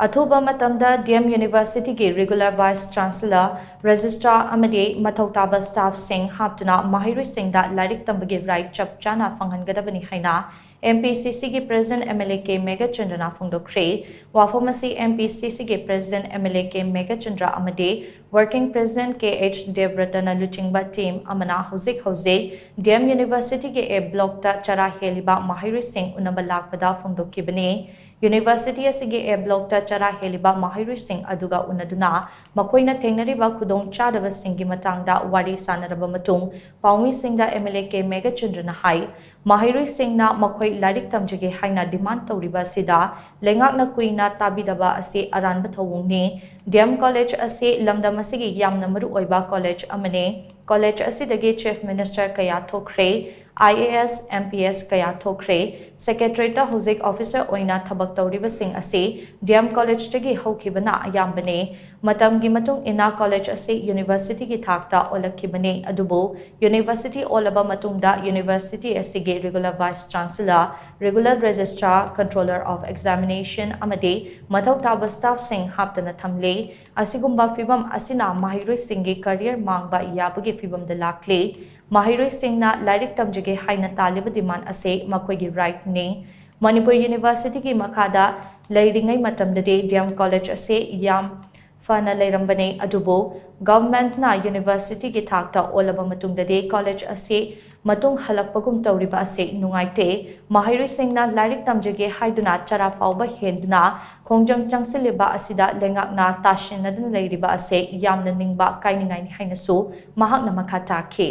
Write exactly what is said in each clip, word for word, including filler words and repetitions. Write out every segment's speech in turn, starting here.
ꯑꯊꯨꯕ ꯃꯇꯝꯗ D M ꯌꯨꯅꯤꯚꯔꯁꯤꯇꯤꯒꯤ ꯔꯤꯒꯨꯂꯔ ꯚꯥꯏꯁ ꯆꯥꯟꯁꯦꯂꯔ, ꯔꯦꯖꯤꯁꯇ꯭ꯔꯥꯔ ꯑꯃꯗꯤ ꯃꯊꯧ ꯇꯥꯕ ꯁ꯭ꯇꯥꯐꯁꯤꯡ ꯍꯥꯞꯇꯨꯅ ꯃꯍꯩꯔꯣꯏꯁꯤꯡꯗ ꯂꯥꯏꯔꯤꯛ ꯇꯝꯕꯒꯤ ꯔꯥꯏꯠ ꯆꯞ ꯆꯥꯅ ꯐꯪꯍꯟꯒꯗꯕꯅꯤ ꯍꯥꯏꯅ ꯑꯦꯝ ꯄꯤ ꯁꯤ ꯁꯤꯒꯤ president M L A K ꯃꯦꯘꯆꯟꯗ꯭ꯔꯅ ꯐꯣꯡꯗꯣꯛꯈ꯭ꯔꯦ꯫ ꯋꯥꯐꯝ ꯑꯁꯤ ꯑꯦꯝ ꯄꯤ ꯁꯤ ꯁꯤꯒꯤ president M L A K Meghachandra ꯑꯃꯗꯤ ꯋꯥꯔꯀꯤꯡ ꯄ꯭ꯔꯦꯁꯤꯗꯦꯟꯠ ꯀꯦ ꯑꯩꯆ ꯗꯦꯕ꯭ꯔꯇꯅ ꯂꯨꯆꯤꯡꯕ ꯇꯤꯝ ꯑꯃꯅ ꯍꯧꯖꯤꯛ ꯍꯧꯖꯤꯛ ꯗꯤ ꯑꯦꯝ ꯌꯨꯅꯤꯚꯔꯁꯤꯇꯤꯒꯤ ꯑꯦ ꯕ꯭ꯂꯣꯛꯇ ꯆꯔꯥ ꯍꯦꯜꯂꯤꯕ ꯃꯍꯩꯔꯣꯏꯁꯤꯡ ꯎꯅꯕ ꯂꯥꯛꯄꯗ ꯐꯣꯡꯗꯣꯛꯈꯤꯕꯅꯤ꯫ ꯌꯨꯅꯤꯚꯔꯁꯤꯇꯤ ꯑꯁꯤꯒꯤ ꯑꯦ ꯕ꯭ꯂꯣꯛꯇ ꯆꯔꯥ ꯍꯦꯜꯂꯤꯕ ꯃꯍꯩꯔꯣꯏꯁꯤꯡ ꯑꯗꯨꯒ ꯎꯅꯗꯨꯅ ꯃꯈꯣꯏꯅ ꯊꯦꯡꯅꯔꯤꯕ ꯈꯨꯗꯣꯡꯆꯥꯗꯕꯁꯤꯡꯒꯤ ꯃꯇꯥꯡꯗ ꯋꯥꯔꯤ ꯁꯥꯅꯔꯕ ꯃꯇꯨꯡ ꯄꯥꯎꯃꯤꯁꯤꯡꯗ ꯑꯦꯝ ꯑꯦꯜ ꯑꯦ ꯀꯦ ꯃꯦꯘꯆꯟꯗ꯭ꯔꯅ ꯍꯥꯏ, ꯃꯍꯩꯔꯣꯏꯁꯤꯡꯅ ꯃꯈꯣꯏ ꯂꯥꯏꯔꯤꯛ ꯇꯝꯖꯒꯦ ꯍꯥꯏꯅ ꯗꯤꯃꯥꯟ ꯇꯧꯔꯤꯕ ꯑꯁꯤꯗ ꯂꯩꯉꯥꯛꯅ ꯀꯨꯏꯅ ꯇꯥꯕꯤꯗꯕ ꯑꯁꯤ ꯑꯔꯥꯟꯕ ꯊꯧꯑꯣꯡꯅꯤ꯫ ꯗꯤ ꯑꯦꯝ ꯀꯣꯂꯦꯖ ꯑꯁꯤ ꯂꯝꯗꯝ ꯑꯁꯤꯒꯤ ꯌꯥꯝꯅ ꯃꯔꯨꯑꯣꯏꯕ ꯀꯣꯂꯦꯖ ꯑꯃꯅꯤ꯫ ꯀꯣꯂꯦꯖ ꯑꯁꯤꯗꯒꯤ ꯆꯤꯐ ꯃꯤꯅꯤꯁꯇꯔ ꯀꯌꯥ ꯊꯣꯛꯈ꯭ꯔꯦ, I A S, M P S ꯀꯌꯥ ꯊꯣꯛꯈ꯭ꯔꯦ꯫ ꯁꯦꯀ꯭ꯔꯦꯇꯔꯤꯌꯦꯠꯇ ꯍꯧꯖꯤꯛ ꯑꯣꯐꯤꯁꯔ ꯑꯣꯏꯅ ꯊꯕꯛ ꯇꯧꯔꯤꯕꯁꯤꯡ ꯑꯁꯤ ꯗꯤ ꯑꯦꯝ ꯀꯣꯂꯦꯖꯇꯒꯤ ꯍꯧꯈꯤꯕꯅ ꯑꯌꯥꯝꯕꯅꯤ꯫ ꯃꯇꯝꯒꯤ ꯃꯇꯨꯡ ꯏꯟꯅ ꯀꯣꯂꯦꯖ ꯑꯁꯤ ꯌꯨꯅꯤꯚꯔꯁꯤꯇꯤꯒꯤ ꯊꯥꯛꯇ ꯑꯣꯜꯂꯛꯈꯤꯕꯅꯤ, ꯑꯗꯨꯕꯨ ꯌꯨꯅꯤꯚꯔꯁꯤꯇꯤ ꯑꯣꯜꯂꯕ ꯃꯇꯨꯡꯗ ꯌꯨꯅꯤꯚꯔꯁꯤꯇꯤ ꯑꯁꯤꯒꯤ regular vice chancellor, regular registrar, controller of examination ꯑꯃꯗꯤ ꯃꯊꯧ ꯇꯥꯕ ꯁ꯭ꯇꯥꯐꯁꯤꯡ ꯍꯥꯞꯇꯅ ꯊꯝꯂꯤ꯫ ꯑꯁꯤꯒꯨꯝꯕ ꯐꯤꯚꯝ ꯑꯁꯤꯅ ꯃꯍꯩꯔꯣꯏꯁꯤꯡꯒꯤ ꯀꯦꯔꯤꯌꯔ ꯃꯥꯡꯕ ꯌꯥꯕꯒꯤ ꯐꯤꯚꯝꯗ ꯂꯥꯛꯂꯤ꯫ ꯃꯍꯩꯔꯣꯏꯁꯤꯡꯅ ꯂꯥꯏꯔꯤꯛ ꯇꯝꯖꯒꯦ ꯍꯥꯏꯅ ꯇꯥꯜꯂꯤꯕ ꯗꯤꯃꯥꯟ ꯑꯁꯤ ꯃꯈꯣꯏꯒꯤ ꯔꯥꯏꯠꯅꯤ꯫ ꯃꯅꯤꯄꯨꯔ ꯌꯨꯅꯤꯚꯔꯁꯤꯇꯤꯒꯤ ꯃꯈꯥꯗ ꯂꯩꯔꯤꯉꯩ ꯃꯇꯝꯗꯗꯤ ꯗꯤ ꯑꯦꯝ ꯀꯣꯂꯦꯖ ꯑꯁꯤ ꯌꯥꯝ ꯐꯅ ꯂꯩꯔꯝꯕꯅꯤ, ꯑꯗꯨꯕꯨ ꯒꯚꯔꯟꯃꯦꯟꯠꯅ ꯌꯨꯅꯤꯚꯔꯁꯤꯇꯤꯒꯤ ꯊꯥꯛꯇ ꯑꯣꯜꯂꯕ ꯃꯇꯨꯡꯗꯗꯤ ꯀꯣꯂꯦꯖ ꯑꯁꯤ ꯃꯇꯨꯡ ꯍꯜꯂꯛꯄꯒꯨꯝ ꯇꯧꯔꯤꯕ ꯑꯁꯤ ꯅꯨꯡꯉꯥꯏꯇꯦ꯫ ꯃꯍꯩꯔꯣꯏꯁꯤꯡꯅ ꯂꯥꯏꯔꯤꯛ ꯇꯝꯖꯒꯦ ꯍꯥꯏꯗꯨꯅ ꯆꯔꯥ ꯐꯥꯎꯕ ꯍꯦꯟꯗꯨꯅ ꯈꯣꯡꯖꯪ ꯆꯪꯁꯤꯜꯂꯤꯕ ꯑꯁꯤꯗ ꯂꯩꯉꯥꯛꯅ ꯇꯥꯁꯤꯟꯅꯗꯨꯅ ꯂꯩꯔꯤꯕ ꯑꯁꯤ ꯌꯥꯝꯅ ꯅꯤꯡꯕ ꯀꯥꯏꯅꯤꯡꯉꯥꯏꯅꯤ ꯍꯥꯏꯅꯁꯨ ꯃꯍꯥꯛꯅ ꯃꯈꯥ ꯇꯥꯈꯤ꯫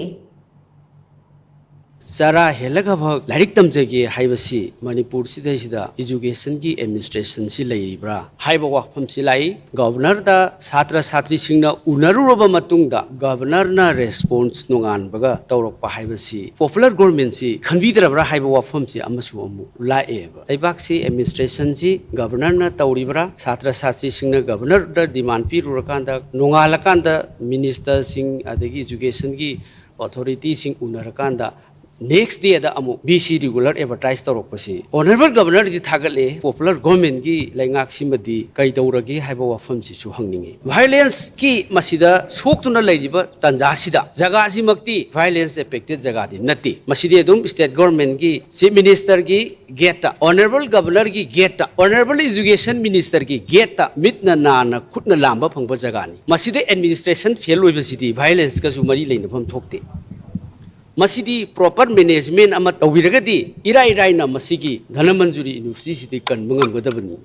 ꯆꯔꯥ ꯍꯦꯜꯂꯒ ꯐꯥꯎ ꯂꯥꯏꯔꯤꯛ ꯇꯝꯖꯒꯦ ꯍꯥꯏꯕꯁꯤ ꯃꯅꯤꯄꯨꯔꯁꯤꯗꯩꯁꯤꯗ ꯏꯖꯨꯀꯦꯁꯟꯒꯤ ꯑꯦꯗꯃꯤꯅꯤꯁꯇ꯭ꯔꯦꯁꯟꯁꯤ ꯂꯩꯔꯤꯕ꯭ꯔꯥ ꯍꯥꯏꯕ ꯋꯥꯐꯝꯁꯤ ꯂꯥꯛꯏ꯫ ꯒꯕꯔꯅꯔꯗ ꯁꯥꯇ꯭ꯔ ꯁꯥꯇ꯭ꯔꯤꯁꯤꯡꯅ ꯎꯅꯔꯨꯔꯕ ꯃꯇꯨꯡꯗ ꯒꯕꯔꯅꯔꯅ ꯔꯦꯁꯄꯣꯟꯁ ꯅꯣꯡꯉꯥꯟꯕꯒ ꯇꯧꯔꯛꯄ ꯍꯥꯏꯕꯁꯤ ꯄꯣꯄꯨꯂꯔ ꯒꯣꯔꯃꯦꯟꯁꯤ ꯈꯟꯕꯤꯗ꯭ꯔꯕ꯭ꯔꯥ ꯍꯥꯏꯕ ꯋꯥꯐꯝꯁꯤ ꯑꯃꯁꯨ ꯑꯃꯨꯛ ꯂꯥꯛꯑꯦꯕ꯫ ꯂꯩꯕꯥꯛꯁꯤ ꯑꯦꯗꯃꯤꯅꯤꯁꯇ꯭ꯔꯦꯁꯟꯁꯤ ꯒꯕꯔꯅꯔꯅ ꯇꯧꯔꯤꯕ꯭ꯔꯥ, ꯁꯥꯇ꯭ꯔ ꯁꯥꯇ꯭ꯔꯤꯁꯤꯡꯅ ꯒꯕꯔꯅꯔꯗ ꯗꯤꯃꯥꯟ ꯄꯤꯔꯨꯔꯀꯥꯟꯗ ꯅꯣꯡꯉꯥꯜꯂꯀꯥꯟꯗ ꯃꯤꯅꯤꯁꯇꯔꯁꯤꯡ ꯑꯗꯒꯤ ꯏꯖꯨꯀꯦꯁꯟꯒꯤ ꯑꯣꯊꯣꯔꯤꯇꯤꯁꯤꯡ ꯎꯅꯔꯀꯥꯟꯗ Next dayꯗ ꯑꯃꯨꯛ B C regular advertise ꯇꯧꯔꯛꯄꯁꯤ Honourable Governorꯗꯤ ꯊꯥꯒꯠꯂꯦ, popular governmentꯀꯤ ꯂꯩꯉꯥꯛꯁꯤꯃꯗꯤ ꯀꯩꯗꯧꯔꯒꯦ ꯍꯥꯏꯕ ꯋꯥꯐꯝꯁꯤꯁꯨ ꯍꯪꯅꯤꯡꯉꯤ꯫ Violenceꯀꯤ ꯃꯁꯤꯗ ꯁꯣꯛꯇꯨꯅ ꯂꯩꯔꯤꯕ ꯇꯥꯟꯖꯥꯁꯤꯗ ꯖꯒꯥꯁꯤꯃꯛꯇꯤ violence affected ꯖꯒꯥꯗꯤ ꯅꯠꯇꯦ꯫ ꯃꯁꯤꯗꯤ ꯑꯗꯨꯝ state governmentꯀꯤ Chief Ministerꯒꯤ gateꯇ, Honourable Governorꯒꯤ gateꯇ, Honourable Education Ministerꯒꯤ gateꯇ ꯃꯤꯠꯅ ꯅꯥꯅ ꯈꯨꯠꯅ ꯂꯥꯝꯕ ꯐꯪꯕ ꯖꯒꯥꯅꯤ꯫ ꯃꯁꯤꯗ administration fail ꯑꯣꯏꯕꯁꯤꯗꯤ violenceꯀꯁꯨ ꯃꯔꯤ ꯂꯩꯅꯐꯝ ꯊꯣꯛꯇꯦ꯫ ꯃꯁꯤꯗꯤ proper management ꯑꯃ ꯇꯧꯕꯤꯔꯒꯗꯤ ꯏꯔꯥꯏ ꯏꯔꯥꯏꯅ ꯃꯁꯤꯒꯤ ꯙꯅꯃꯟꯖꯨꯔꯤ Universityꯁꯤꯗꯤ ꯀꯟꯕ ꯉꯝꯒꯗꯕꯅꯤ꯫